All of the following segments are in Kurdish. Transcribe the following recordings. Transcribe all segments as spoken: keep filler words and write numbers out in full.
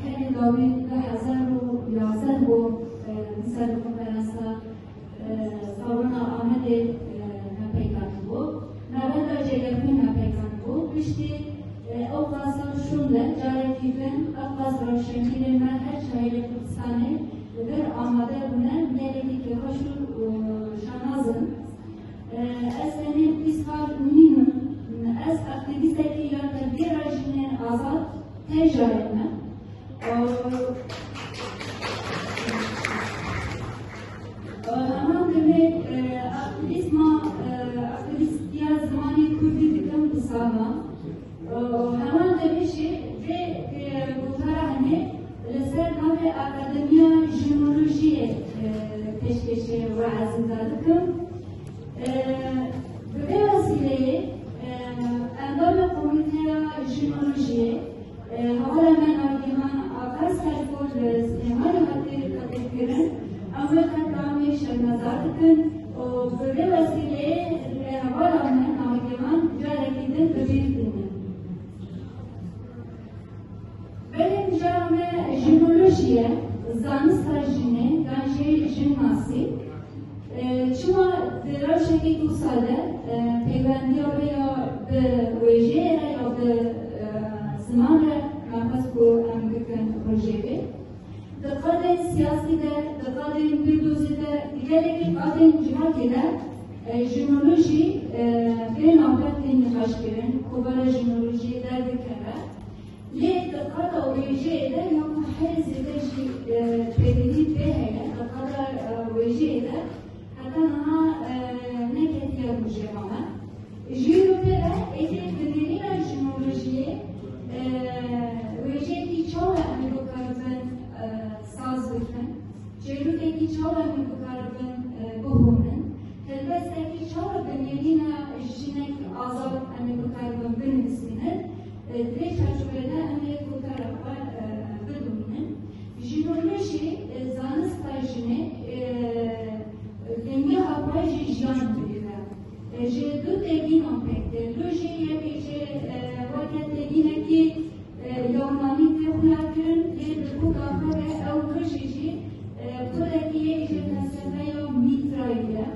Herê dawî du hezar û yazdeh bû, e, min ser konferansa, e, salona Amedê, e, me peykan bû. Navenda Cegefûn me peykan bû. Piştî, e, ew qasa şûnde carekî din ew qas rewşenbîrên me her çi hêlê Kurdistanê li vir amade bûne, gelekî kêfxweş û, e, şanaz in. E, ez tenê pîskar nînim, ez aktîvîstekî ya tevgera jinên azad tê carê me. Heman demê, e, aktîvîzma, e, aktîvîstiya zimanê kurdî dikim bi salan. E, heman demê jî vê, e, gotara hene li ser navê Akademiya Jinolojiyê, e, pêşkêşê we'ezî de dikim. E, bi vê wesîleyê, e, endamê Komîteya Jinolojiyê, e, hevala me Navgîhan Akar ser ku li Silêmanê hatî qetilkirin, em wê qetlîamê şermezar dikin û bi vê wesîleyê, e, hevala me Navgîhan carekî din bi bîr tînin. Belê mijara me jinolojî ye, zanista jinê, yan jî jinnasî. E, çima di rewşekî wisa de, e, peywendiya wê ya bi wêjeyê re ya bi, e, ziman re me xwest ku em bikin rojevê. Di qadên siyasî de, di qadên bîrdozê de, di gelekî qadên civakê de, e, jinolojî, e, vê navber tê nîqaşkirin, kovara jinolojiyê derdikeve. Lê di qada wêjeyê de ya ku herî zêde jî, e, pêdivî pê heye, di qada, e, wêjeyê de heta niha, e, neketiye rojeva me. Ji wî rûpê re êdî binêrîna jinolojiyê, e, wêjeyekî çawa em ê bikaribin, e, saz bikin? Çêrokekî çawa em ê bikaribin, e, bihûnin? Helbestekî çawa binêrîna jinek azad em ê bikaribin binivîsînin? E, di vê çarçoveyê de em ê gotara xwe, e, bidomînin. Jinolojî, e, zanista jinê, e, bingeha xwe ji jiyan digire. E, ji du tegînan pêk tê. Lojî yekê jî, e, weke tegînekî, e, Yunanî tê xuyakirin, lê di boka xwe de ew lojî jî, e, xwedekî yê ji felsefeya Mîtrayî ye.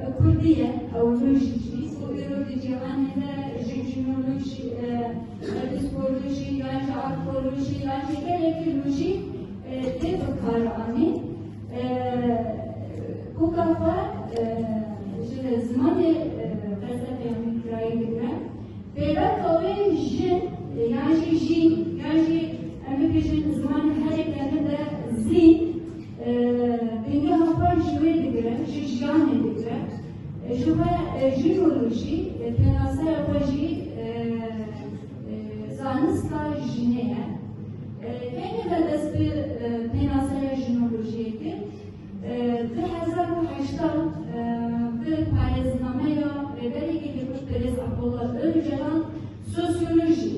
E, Kurdî ye ew lojî jî. Û îro di cîhanê de ji jinolojî, e, e, psîkolojî, yan ji arkeolojî, yan ji gelekî lojî, e, tê bikaranîn. E, Boka xwe, e, ji zimanê, e, felsefeya Mîtrayî digire. Pêveka wê jin, e, yan jî jîn, yan jî em bibêjin zimanê herêkê me de zîn, e, bingeha xwe ji wê digire, ji jiyanê digire. E, ji xwe, e, jinolojî, e, pênaseya xwe jî, e, e, zanista jinê ye. E, kengî me dest bi, e, pênaseya jinolojiyê kir? E, du hezar û heşt, e, bi parêznameya Rêberê Gelê Kurd Birêz Abdullah Ocalan sosyolojî,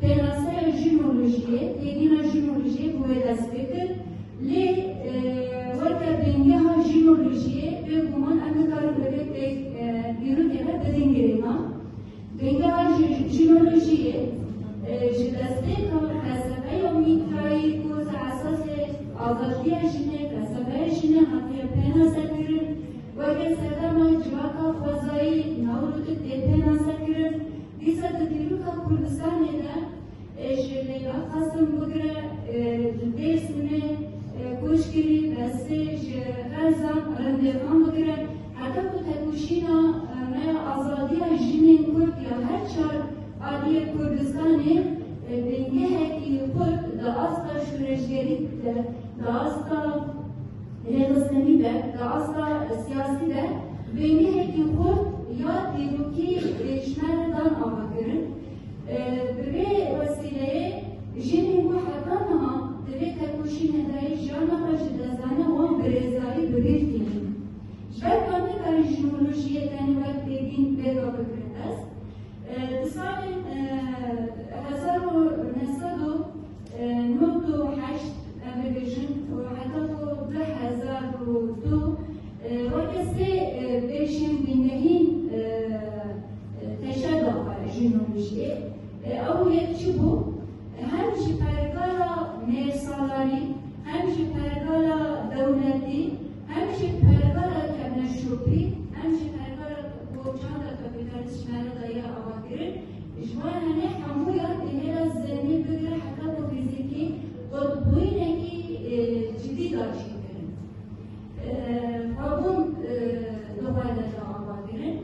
pênaseya jinolojiyê, têgîna jinolojiyê bi wê dest pê kir. Lê, e, weke bingeha jinolojiyê, bêguman em nikarin bi vê pêk, e, dîrokê re bidin girêdan. Bingeha ji-, jinolojiyê, e, ji destpêka felsefeya Mîtrayî ku ser esasê azadiya jinê, felsefeya jinê hatiye pênasekirin, weke serdema civaka xwezayî, Newrotik tê pênasekirin, dîsa di dîroka Kurdistanê de, e, ji Leyla Qasim bigire, e, li Dêrsimê, e, Koçgirî, Besrê, ji Xerzan, Rindêxan bigire, heta ku tekoşîna, e, me ya azadiya jinên Kurd ya her çar aliyê Kurdistanê, e, bingehekî xurt di asta şoreşgerî de, di asta rêxistinî de, di asta siyasî de bingehekî xurt ya dîrokî, e, ji me re dan avakirin. E, bi vê wesîleyê jinên ku heta niha di vê tekoşînê de yê jiyana xwe ji dest dane wan bi rêzayî bi bîr tînin. Ji ber ku em nikarin jinolojiyê tenê wek têgîn vê re bigirin dest, e, di salên, e, hezar û neh sed û nod û heşt, em bibêjin, û heta ku du hezar û du, e, weke sê, e, beşên bingehîn, e, e, teşe da xwe jinolojiyê. E, ew yek çi bû? Hem ji pergala mêrsalarî, hem ji pergala dewletî, hem ji pergala kevneşopî, hem ji pergala ku çanda kapîtalîst ji me re daye avakirin, ji wan hene hemûyan di hêla zihnî bigire heta ku fîzîkî qutbûyînekî, e, cidî da çêkirin. Xwebûn, e, di xwe de da avakirin.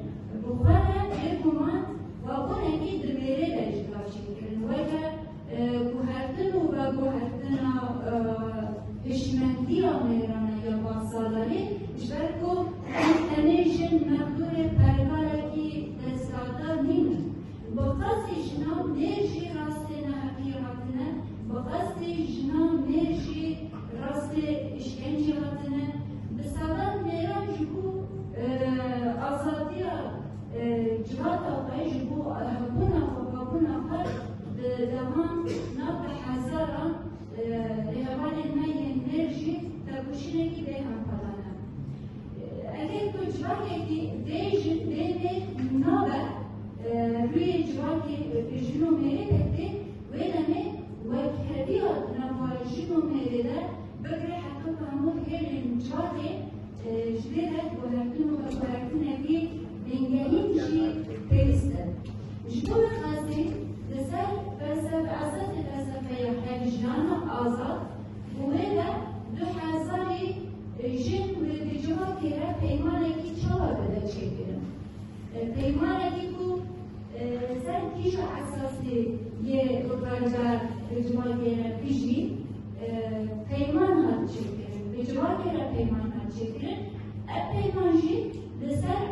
Bi xwe re bêguman xwebûnekî di mêrê de jî da çêkirin. Weke, e, guhertin û veguhertina, e, hişmendiya mêrane ya Bahsalarî, ji ber ku em tenê jin mexdûrê pergalekî destadar nînin. Bi qasî jina mêr jî rastê neheqiyê hatine, bi qasî jina mêr jî rastê îşkencê hatine. Bi sedan mêran ji bo, e, azadiya, e, civata xwe, ji bo, e, hebûna xwe, xwebûna xwe bi dehan, na bi hezaran, e, rêhevalên me yên mêr jî têkoşînekî bêhempa dane. Eger ku civakekî vê jin, vê mêr nabe, e, rûyê civakê, e, jin û mêrê pêk tê, wê demê wekheviya di nava jin û mêrê de bigire heta ku hemû hêlên civakê, e, ji vê re guhertin û veguhertinekî bingehîn jî pêwîst e. Ji bo wê qasî li ser felsefe, esasê felsefeya hevjiyana azad, bi wê re du hezarî jin wê di civakê re peymanekî çawa bide çêkirin? E, peymanekî ku, e, ser kîja esasî yê berber bi civakê re bijî, e, peyman hat çêkirin. Bi civakê re peyman hat çêkirin. Ev peyman jî li ser